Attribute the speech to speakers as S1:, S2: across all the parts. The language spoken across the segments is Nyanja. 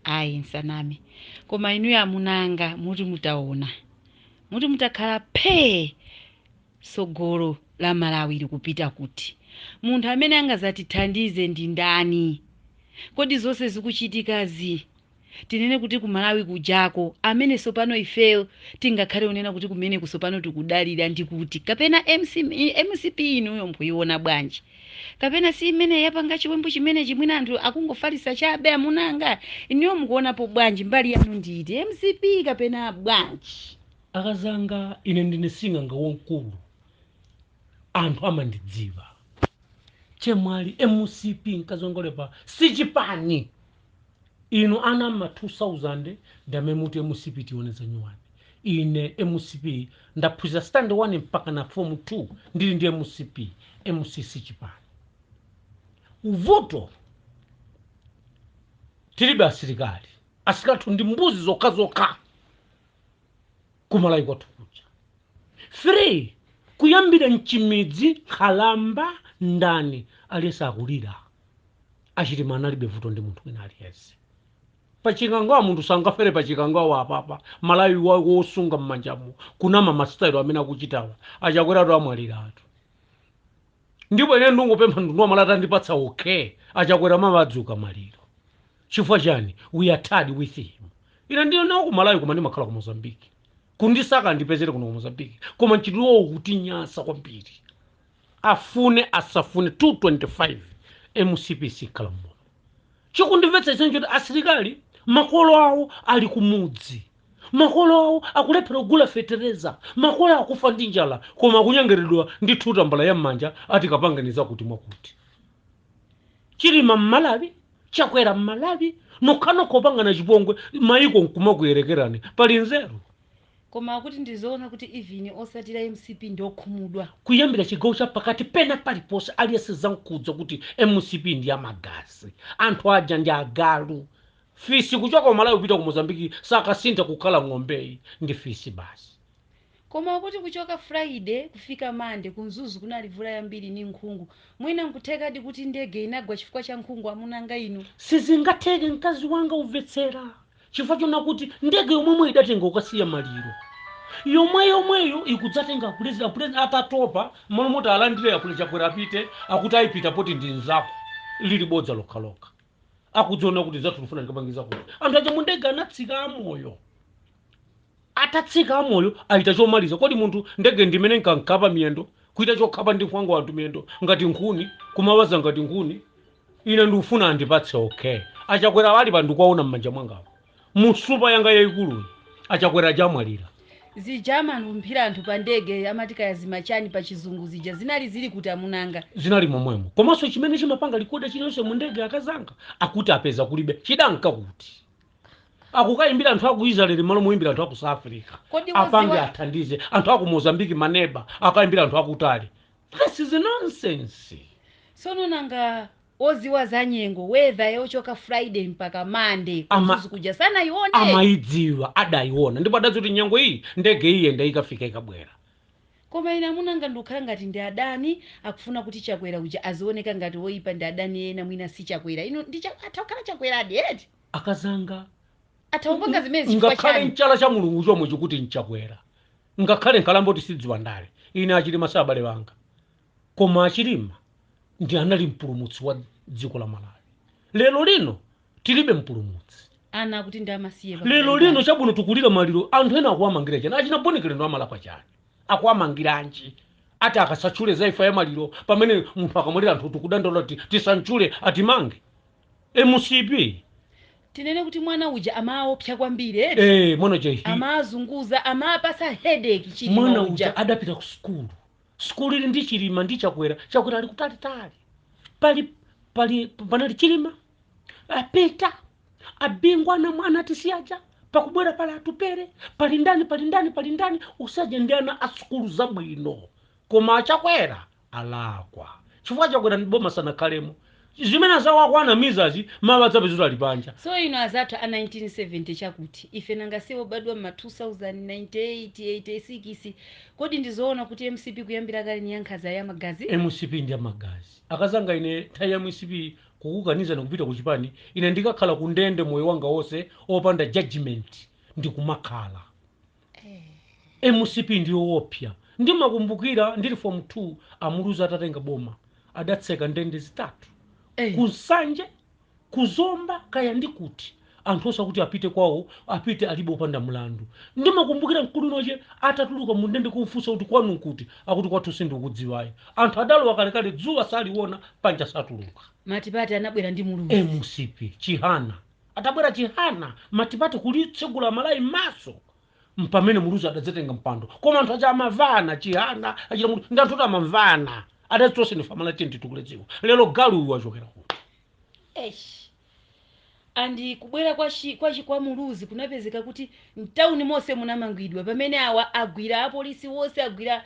S1: Ayi, nsaname, koma inuyo amunanga muti mutaona, muti mutakhala phee, sogolo la Malawi likupita kuti? Munthu amene angazatithandize ndi ndani? Kodi zonse zikuchitikazi, tinene kuti ku Malawi kujako amene sopano ifeyo tingakhale unena kuti kumene kusopano tikudalira ndi kuti kapena MCP? Inuyo mkuiona bwanji? Kapena si imene yapanga chiwembu chimene chimwina anthu akungofalisa chabe? Amunanga, inuyo mukuonapo bwanji? Mbali yanu nditi, MCP kapena bwanji?
S2: Akazanga, ine ndine sing'anga wamkulu, anthu amandidziwa. Chemwali, MCP, mkazongolepa, sichipani. Inu ana ma 2000 ndamene muti MCP tioneza nyuwani. Ine MCP ndaphunzira standard 1 mpaka na form 2 ndili ndi MCP. MC sichipani. Uvuto tilibe asilikali, asilikali ndi mbuzi zokhazokha kumalawi kwathu kuja. 3 kuyambira mchimidzi, nkhalamba, ndani, aliyense akulira. Achilima analibe vuto ndi munthu wina aliyense. Pachikangawa munthu sangafere pachikangawa. Apapa Malawi wosunga mmanjamo kunama masitayilo amene akuchitawa, Achakweratu amwaliratu. Ndipo ine ndingopempha mtundu wa Malawi atandipatsa okay, Achakwera mawadzuka maliro. Chifukwa chani? We are tired with him. Ine ndiyo nawo ku Malawi, koma ndimakhala ku Mozambiki. Kundisaka ndipezere kuno ku Mozambiki, koma mchitidwewo kutinyasa kwambiri. Afune asafune, 225 MCP sikhala mmomo. Chikundimvetsa chisoni choti asilikali makolo awo ali kumudzi, makolo awo akulephera kugula fetereza, makolo akufa ndi njala, koma akunyengeredwa ndi thutambala ya m'manja ati kapanganiza kuti mwakuti Chilima Mmalawi, Chakwera Mmalawi, nokhanokha opangana chipongwe, mayiko nkumakuyerekerani. Pali nzeru?
S1: Koma akuti ndizoona kuti even osatira MCP ndi okhumudwa?
S2: Kuyambira chigawo cha pakati, pena paliponse, aliyense zamkudza kuti MCP ndi amagazi. Anthu aja ndi agalu, fisi. Kuchoka ku Malawi kupita ku Mozambiki sakasintha kukhala ng'ombeyi, ndi fisi basi.
S1: Koma akuti kuchoka Friday kufika Monday ku Mzuzu kunali mvula yambiri ni nkhungu. Mwina nkuthekadi kuti ndege inagwa chifukwa cha nkhungu, amunanga inu?
S2: Sizingatheke, mkazi wanga, umvetsera. Chifukwa chona kuti ndege yomwemwe idatenga ukasiya maliro yomwe yomweyo ikudzatenga apulezi. Apulezi atatopa, malo moti alandire apule Chakwera apite, akuti ayipita poti ndi nzako. Lili bodza lokhalokha. Akudziona kuti zathu tifuna ndikapangiza kuti anthu aja mu ndege anatsika amoyo. Atatsika amoyo, aita chomaliza. Kodi munthu ndege ndimene nkankhapa miyendo, kuita chokhapa ndi nkhwangwa anthu miyendo ngati nkhuni, kumawaza ngati nkhuni? Ine ndikufuna andipatse okay. Achakwera ali pa, ndikuwaona m'manja mwangapo musupa yanga yayikuluyi. Achakwera chamwalira.
S1: Zija amalumphira anthu pa ndege, amati kaya zimachani pa Chizungu, zija zinali zili kuti, amunanga?
S2: Zinali momwemo. Komanso chimene chimapanga record chiliyonse mu ndege, akazanga, akuti apeza kulibe. Chidanka kuti akukayimbira anthu aku Israeli malo moyimbira anthu aku South Africa.
S1: Kodi
S2: apange
S1: waziwa
S2: athandize anthu aku Mozambiki, maneba akayimbira anthu akutali. This is nonsense.
S1: Sono nanga oziwa za nyengo, weather yochoka Friday mpaka Monday kumzuzu kuja sanaione?
S2: Amayidziwa, adayiona, ndipo adadziwa kuti nyengo iyi ndege iyenda, ikafika, ikabwera.
S1: Koma ine, amunanga, ndikukhala ngati ndi adani akufuna kuti Chakwera uja azioneka ngati woyipa. Ndi adani ena, mwina si Chakwera. Inu ndi atha kukhala Chakweradi eti?
S2: Akazanga,
S1: Atha kupanga zimene chifukwa
S2: ngakhale
S1: chani?
S2: mchala cha Mulungu chomwe chikuti nchakwera, ngakhale nkhalamba kuti sidziwa ndale. Ine Achilima si abale banga, koma Achilima ndi anali mpulumutsi wa dziko la Malawi. Lero lino tilibe mpulumutsi.
S1: Ana akuti ndi amasiye.
S2: Lero lino chabwino tikulira maliro, anthu ena akuwamangira chani? Achina Bon Kalindo amalakwa chani? Akuwamangiranji ati akasatchule za imfa ya maliro, pamene munthu akamwalira anthu tikudandaula kuti tisantchule, atimange? MCP.
S1: Tinene kuti mwana uja amaopsa kwambiri eti?
S2: Eh, mwana uja
S1: Amazunguza, amapasa headache Chilima.
S2: Mwana
S1: uja
S2: uja adapita ku sukulu. Sukulu ili ndi Chilima ndi Chakwera. Chakwera ali kutalitali. Pali panali Chilima, apita abingwa ana mwana atisiyaja, pakubwera pali Atupere, pali ndani, pali ndani, pali ndani, usaje ndi ana a sukulu zabwino. Koma Achakwera alakwa chifukwa Chakwera ndi boma sanakhalemo. Zimene azawakwana mizazi mawa adzapezera ali panja.
S1: So ino azathu a 1970 chakuti ife nanga siwo badwa ma 2098 86, kodi ndizoona kuti MCP kuyambira kale ni yankhaza ya magazi?
S2: MCP ndi amagazi, akazanga. Ine nthawi ya MCP Kukukanizani kupita ku chipani, ine ndikakhala ku ndende moyo wanga wonse opanda judgment, ndikumakhala. MCP ndiyoopsa. Ndimakumbukira ndili form 2, amuluzi atatenga boma adatseka ndende zitatu, kunsanje, kuzomba, kaya ndi kuti, anthu osakuti apite kwawo apite, alibe opanda mlandu. Ndimakumbukira mkulu noche atatuluka mu ndende, kumfunsa kuti kwanu nkuti, akuti kwathu sindikudziwayi. Anthu adalowa kalekale, dzuwa saliona, panja satuluka.
S1: Matipati anabwera ndi Muluzi.
S2: MCP, Chihana atabwera, Chihana matipati kulitsegula Malawi maso, mpamene Muluzi adadzatenga mpando. Koma anthu aja amavana, Chihana achita mutu ndi anthu oti amamvana, adati tonse ndifamala tiye titukule dziko. Lero galu uyu wachokera kuti?
S1: Eish. Andi kubwera kwa Muluzi kunapezeka kuti mtawuni monse munamangidwa, pamene awa agwira apolisi wonse, agwira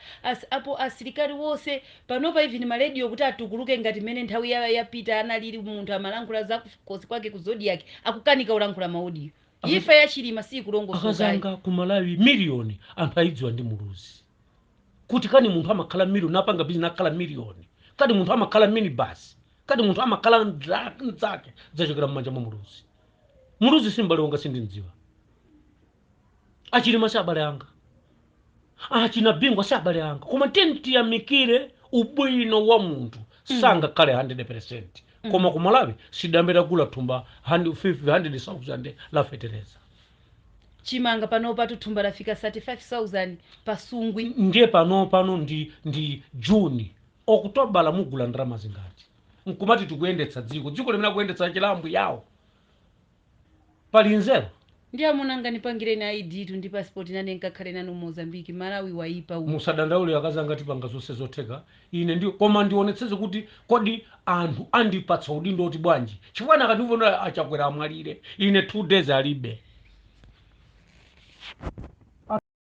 S1: apo asilikali wonse. Panopa even marediyo kuti atukuluke ngati mmene nthawi yapita analili, munthu amalankhula za kukosi kwake ku Zodiac, akukanika ulankhula ma audio. Imfa ya Chilima sikulongosokayi.
S2: Akazanga, ku Malawi miliyoni anthu ayidziwa ndi Muluzi. Kuti kani munthu amakhala miliyoni, apanga bizinesi akhala miliyoni, kani munthu amakhala minibus, kani munthu amakhala mnzake, zachokera mmanja mwa Muluzi. Muluzi si m'bale wanga, sindimdziwa. Achilima si abale anga, achina Bingwa si abale anga, koma tiyamikire ubwino wa munthu. Sangakhale 100, koma ku Malawi sidambira kula thumba 500,000 la fetereza.
S1: Chimanga panopa tuthumba lafika 35,000 pasungwi.
S2: Ndiye pano ndi Juni, Okutobala mugula ndalama zingati? Nkumati tikuyendetsa dziko, dziko limene akuyendetsa chilambu yawo, pali nzeru?
S1: Ndi amunanga, nipangireni ID tu ndi passport, nane nkakhale nanu Mozambiki. Malawi waipa uyu.
S2: Musadandaule akazanga, tipanga zonse zotheka. Ine ndi koma ndionetseze kuti kodi anthu andipatsa udindo oti bwanji, chifukwa nakandivona achakwera amwalire, ine 2 days alibe.